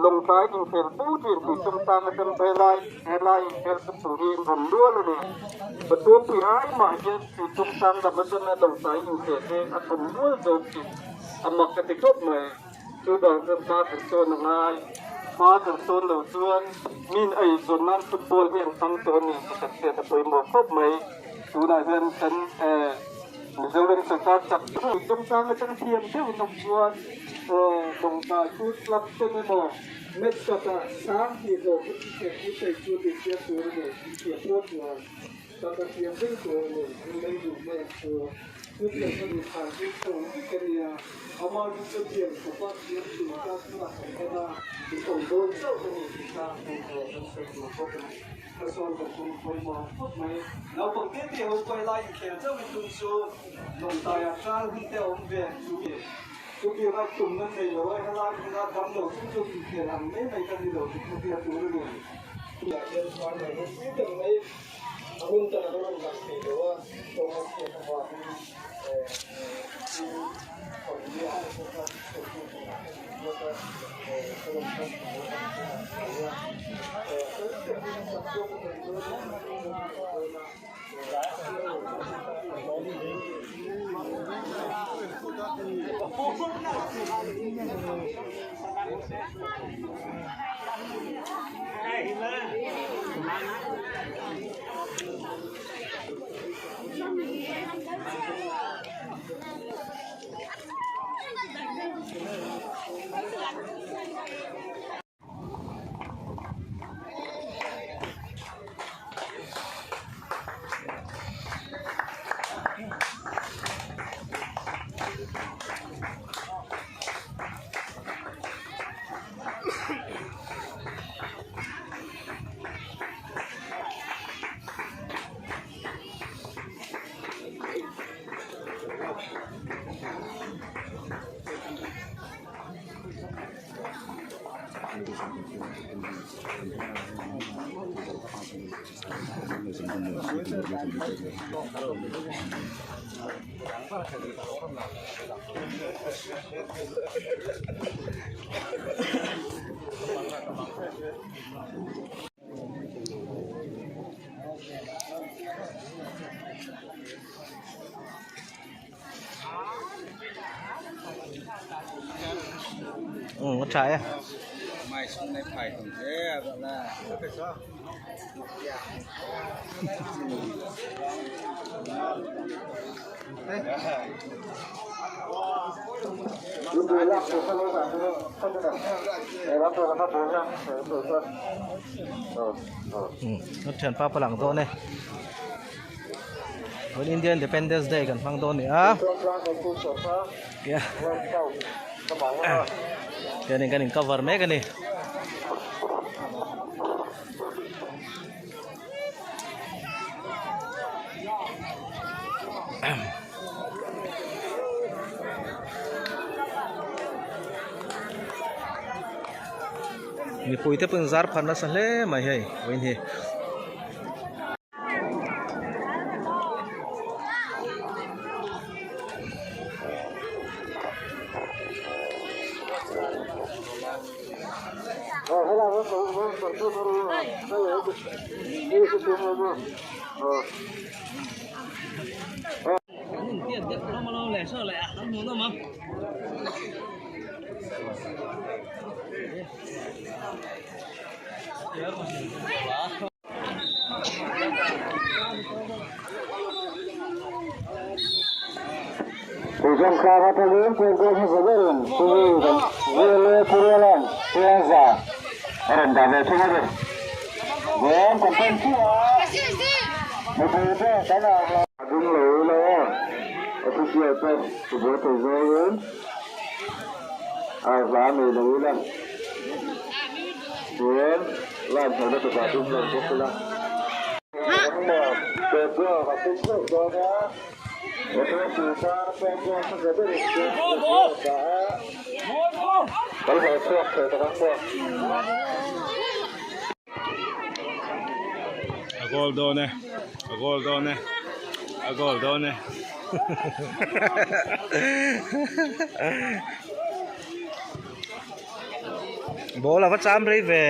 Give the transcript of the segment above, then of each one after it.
Lawngtlai inkhel fo thin tih chungchang atang helai helai inkhel chu tur hi rawn lual a ni. Pathian ai mah hian tih chungchang lam atanga Lawngtlai inkhel hi a thawm nual zawk tih a mak ka ti khawp mai. Chuvang chuan hma kan sawn a ngai. Hma kan sawn lo chuan min ei zawn nan football hi an hmang tawh a ni tih kan hriat a pawimawh khawp mai. Tunah hian kan Mizoram sorkar chak deuh chungchang atang thiam deuh nawk chuan Lawngtlai Food Club ten emaw match khatah sang hnih hlawh thei thei chu tih hriat tur a ni tih a pawh chuan taka thiam reng tur a ni. Lei duh hmel chu football ka duh than chu tho vek a nia, amah chu chu thiam khawpa thiam tur kha tunah kan en a, in awm dawn chauh a ni tih kha kan sawi tur bawk a ni. Ka sawi ka tum pawimawh khawp mai. Naupang te te ho pawh helai inkhel chauh i tum chu Lawngtaiah ṭal hun te a awm ve chu mi. Chutianga tum nan nei lo a, helai hmuna dam lo chung chu inkhel ang mai mai kha ni lo tih kha hriat tur a ni. Tunah hian chuan mai ropui tak mai a hun tak a lo rawn lang thei lo a, kawng a chhiat avangin eh u Pawlhliah te pawh kha thawktu turah ka ni zawk a, eh ka rawn kal thei lo a ni tih a sawi a. Eh fel takin chak zawk a nei dawn a, chak zawk a nei dawn a, Ừ, trái à? Ừ, thianpa palang dawn e. Tun India Independence Day kan hmang dawn a ni a. Hianin kan in cover mek a ni. Mipui te pawhin zar phan nasa hle mai hei vawiin hi. A goal dawn e a goal dawn e a goal dawn e. Ball a va cham rei ve.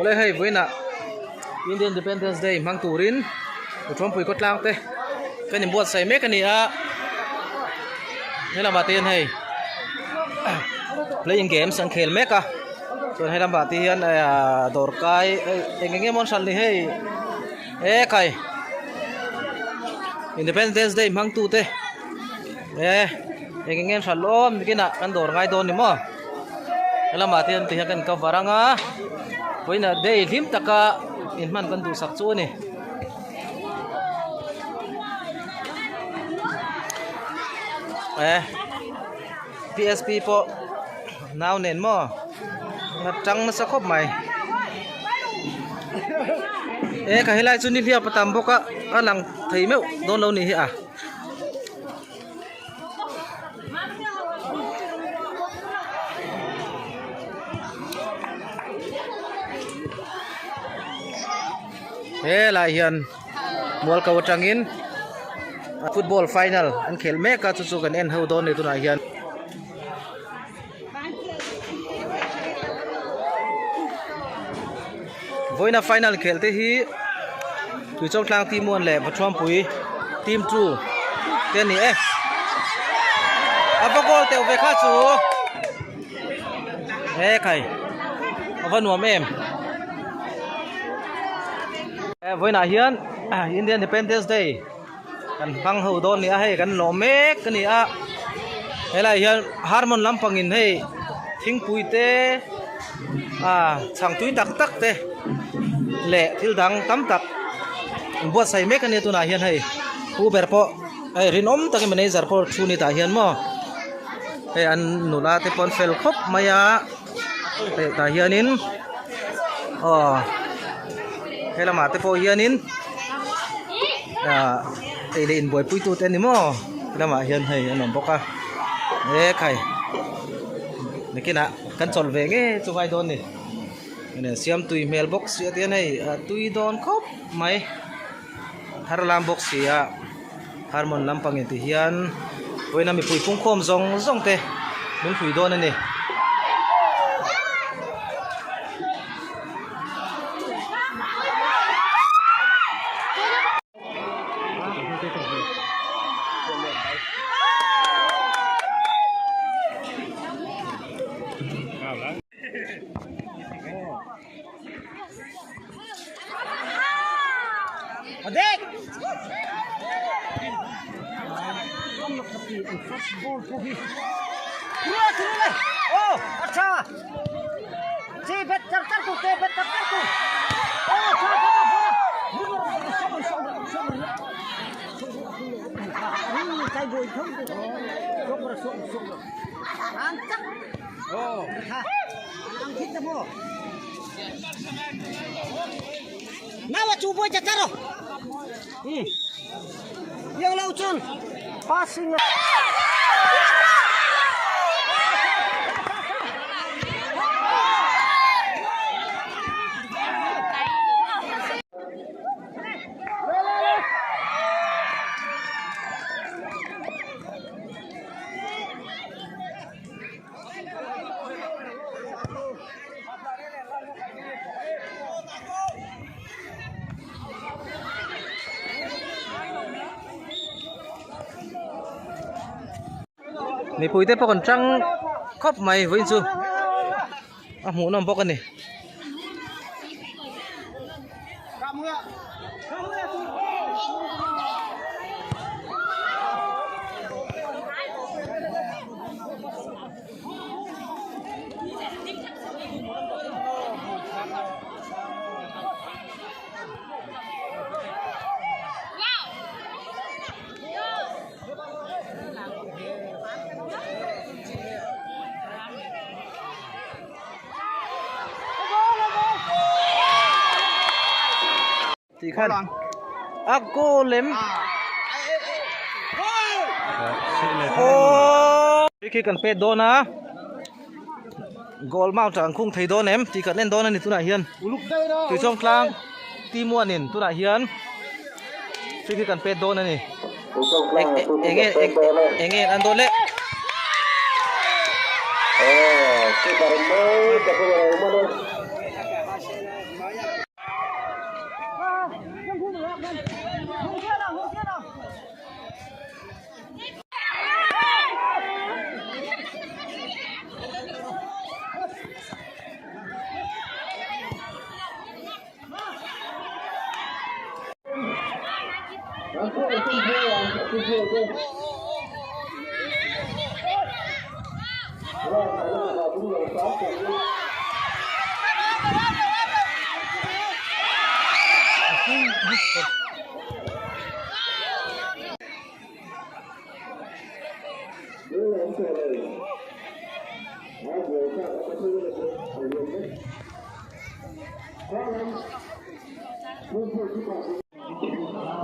Awle hei vawiinah Indian Independence Day hmang turin Thuampui khawtlang te kan inbuatsaih mek a ni a helamah te hian hei playing games an khel mek a chuan helamah te hian dawrkai eng eng emaw an hralh ni hei. E khai Independence Day hmang tu te e eng eng nge an hran awm nikinah kan dawr ngai dawn ni maw helamah te hian tihian kan cover anga vawiinah day hlim taka inhman kan duhsak chu a ni. E P_S_P pawh nau nen maw a tang nasa khawp mai e ka helai chu nihliap a tam bawk a a lang thei meuh dawn lo nih hi a. Helai hian mual ko atangin football final an khelh mek a chu chu kan en ho dawn a ni tunah hian. Vawiina final khelh te hi Tuichawngtlang team one leh Pathuampui team two te a ni e. A va goal teuh ve kha chu he khai a va nuam em. Vawiinah hian Indian Independence Day. Kan hmang ho dawn a ni a hei kan lawm mek a ni a helaiah hian harmon lampangin hei thingpui te ah chhang tui tak tak te leh thil dang tam tak an buatsaih mek a nia tunah hian hei pu ber pawh hei rinawm takin manager pawh thu ni tah hian maw hei an nula te pawh an fel khawp mai a hei tah hianin aw he lamah te pawh hianin ah ei leh inbuaipui tute a ni maw lamah hian hei an awm bawk a e khai nakinah kan chawlh ve ngei chu ngai dawn a ni siam tui hmel bawk si a tihian hei a tui dawn khawp mai thar lam bawk si a harmon lampang in ti hian vawiina mipui pungkhawm zawng zawng te min pui dawn a ni. Mipui te pawh kan tang khawp mai vawiin chu a hmuhnawm bawk a ni. Tih khan a goal em? Aw khi kan pet dawn a goal mount ah an khung thei dawn em tih kan en dawn a ni tunah hian Tuichawng tlang team one in tunah hian free kick kan pet dawn a ni eng eng eng nge an dawn le.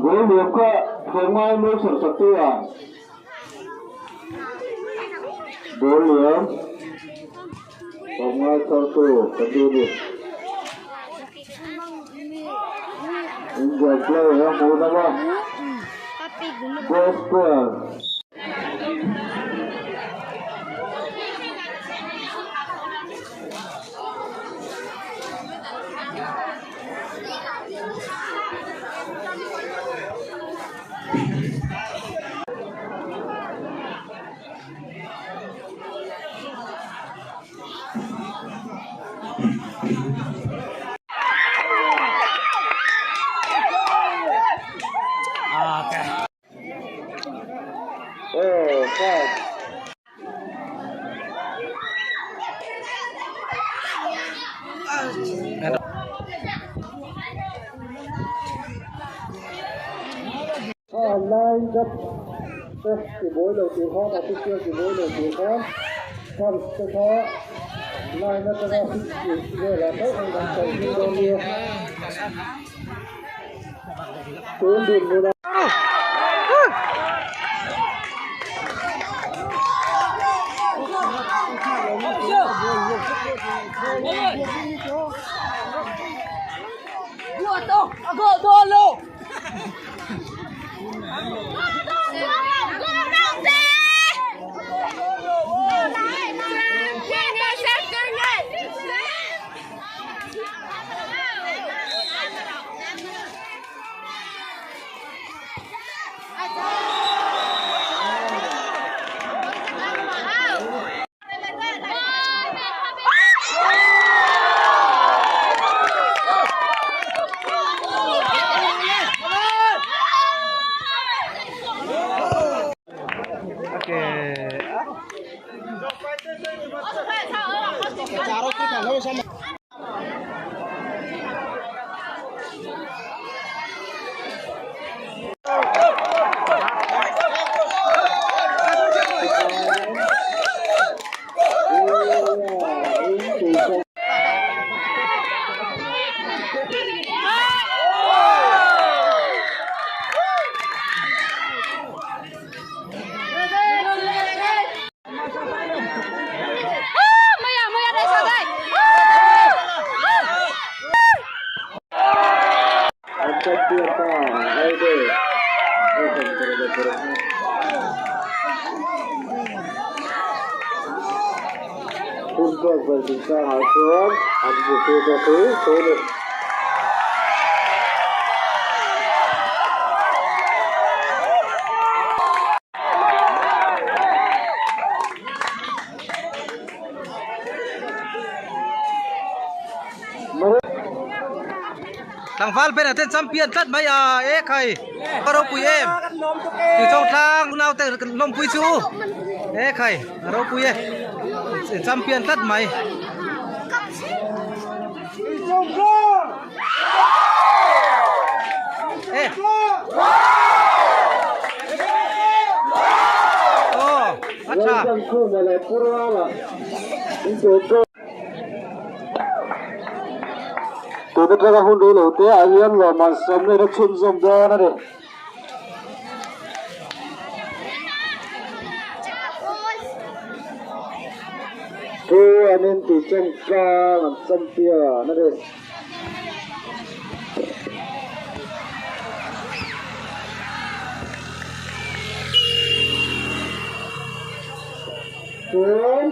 Goal liam kha Thawmngai Nelson Satua Goal liam Thawmngai thartu kan duh a ni. Injured player a hmuh na a Goal square. Line up te tibuai lo tur khan official tibuai lo tur khan fans te kha line atanga fix velah chauh an kan kal dawn nia tun dinhmunah. Tlangval ber ah ten champion tlat mai a e khai a ropui em ti chawng tlang unau te lawmpui chu e khai a ropui e champion tlat mai. E aw a tha. Tun atanga hun rei lo te ah hian lawmman sawmna in a chhunzawm dawn a ni. Chu an inti changkang an champion a ni. Chuan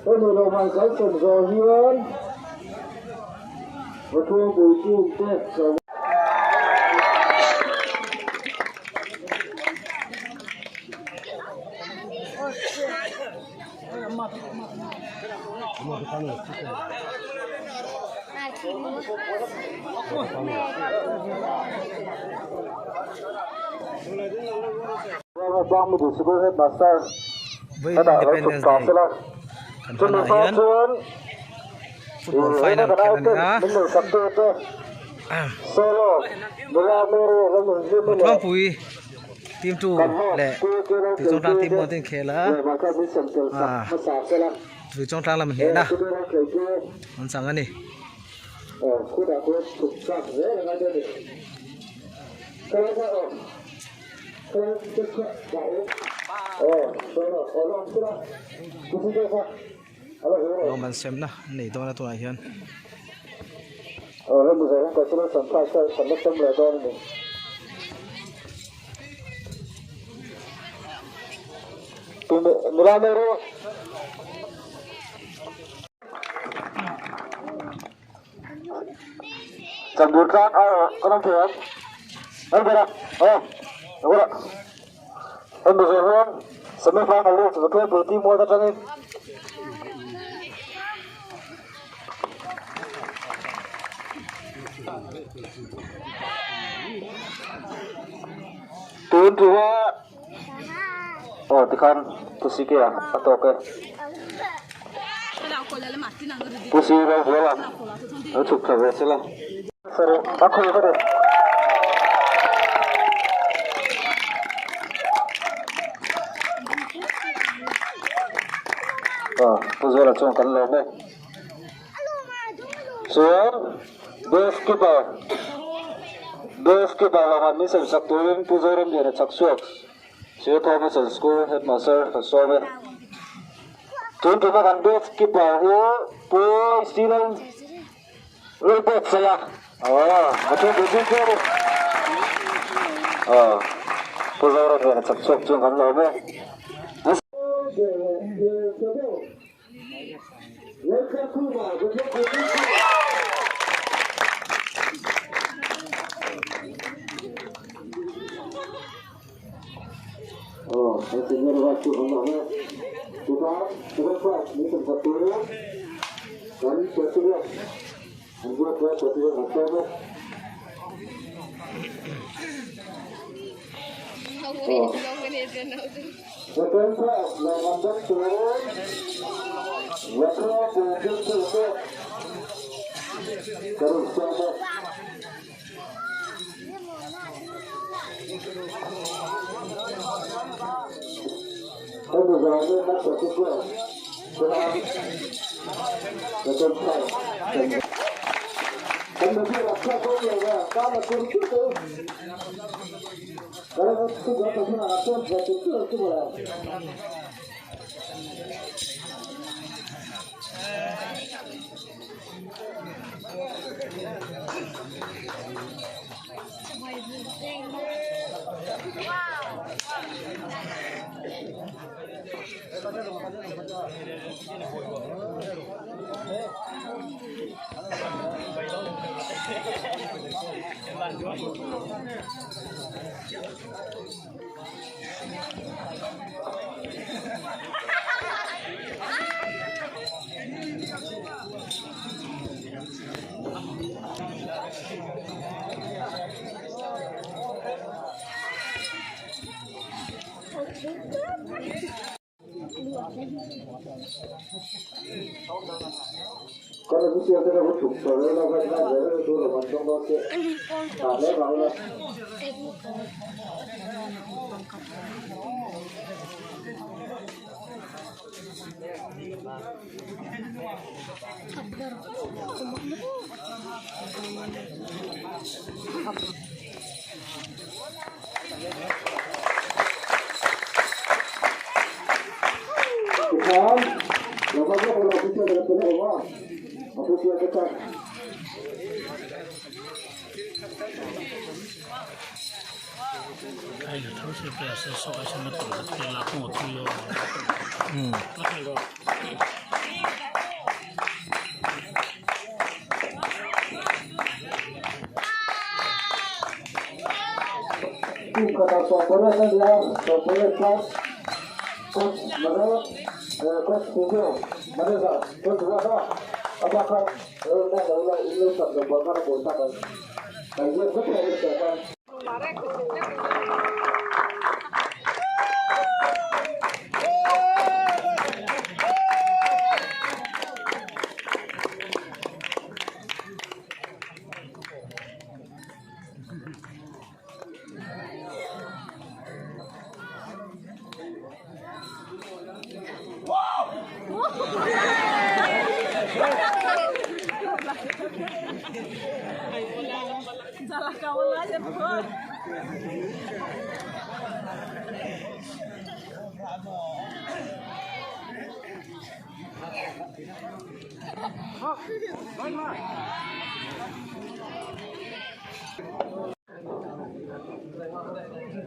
hemi lawmman kan sem zawh hian Vathluangpui team te chaw Vawiin Independence Day kan hmanah hian football final khelh a ni a Thuampui team 2 leh Tuichawngtlang team 1 te an khel a ah Tuichawngtlang lam hnehna an chang a ni. Lawmman semna an nei dawn a tunah hian.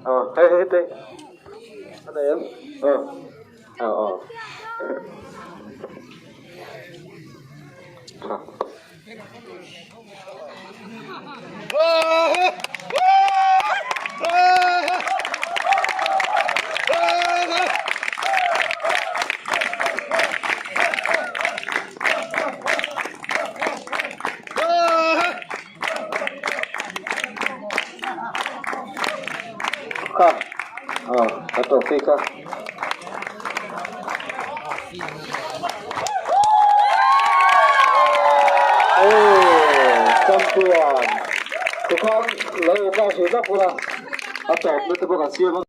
Ờ, hết hết đi. Ở đây em. Ờ. Ờ ờ. Kha. Ờ, a trophy kha. Oh, champion. Tukhan lo ka hi vak ula. A tawp na te bawk an siam a.